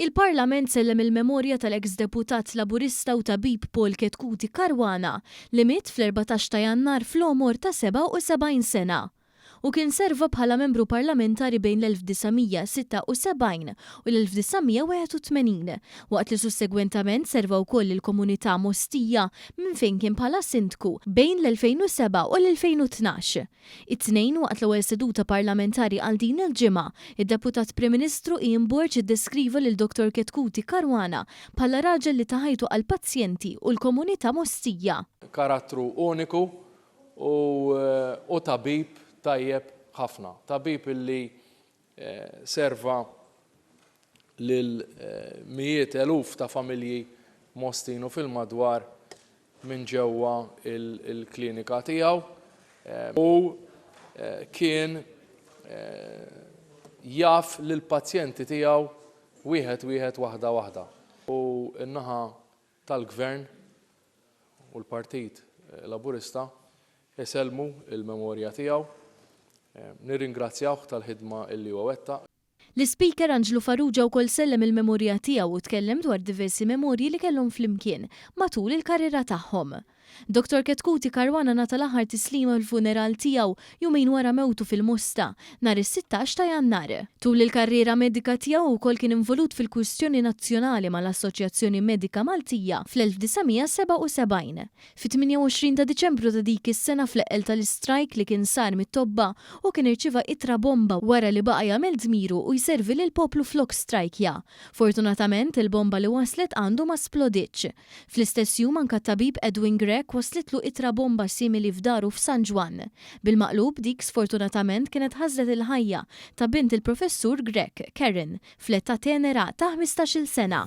Il-Parlament sellem il-memorja tal-eks deputat Laburista u tabib Paul Chetcuti Caruana li miet fl-14 ta' Jannar fl-għomor ta' 77 sena. Hu kien serva bħala membru parlamentari bejn l-1976 u l-1981 waqt li sussegwentament serva wkoll lill-komunità Mostija minn fejn kien bħala sindku bejn l-2007 u l-2012. It-Tnejn, waqt l-ewwel seduta parlamentari għal din il-ġimgħa, id-Deputat Prim Ministru Ian Borg iddeskriva lil Dottor Chetcuti Caruana bħala raġel li ta ħajtu għall-pazjenti u l-komunità Mostija. Karattru uniku u tabib tajjeb ħafna. Tabib illi serva lil mijiet eluf ta' familji Mostin u fil-madwar minn ġewwa l-klinika tiegħu u kien jaf lill-pazjenti tiegħu wieħed wieħed waħda waħda. U n-naħa tal-Gvern u l-Partit Laburista isellmu l-memorja tiegħu. Nirringrazzjawh tal-ħidma li huwa wettaq. L-Ispeaker Anġlu Farrugia wkoll sellem il-memorja tiegħu u tkellem dwar diversi memorji li kellhom flimkien matul il-karriera tagħhom. Dottor Chetcuti Caruana ngħata l-aħħar tislima fil-funeral tiegħu jumejn wara mewtu fil-Mosta, nhar is-16 ta' Jannar. Tul il-karriera medika tiegħu wkoll kien involut fil-kwistjoni nazzjonali mal-Assoċjazzjoni Medika Maltija fl-1977. Fit-28 ta' Diċembru ta' dik is-sena fl-eqqel tal-istrajk li kien sar mit-tobba, hu kien irċieva ittra bomba wara li baqa' jagħmel dmiru u jservi lill-poplu flok strajkja. Fortunatament, il-bomba li waslet għandu ma splodietx. Fl-istess jum anke t-tabib Edwin Grech waslitlu ittra bomba simili f'daru f'San Ġwann. Bil-maqlub dik sfortunatament kienet ħażlet il-ħajja ta' bint il-Professur Grech, Karen, fl-età tenera ta' ħmistax-il sena.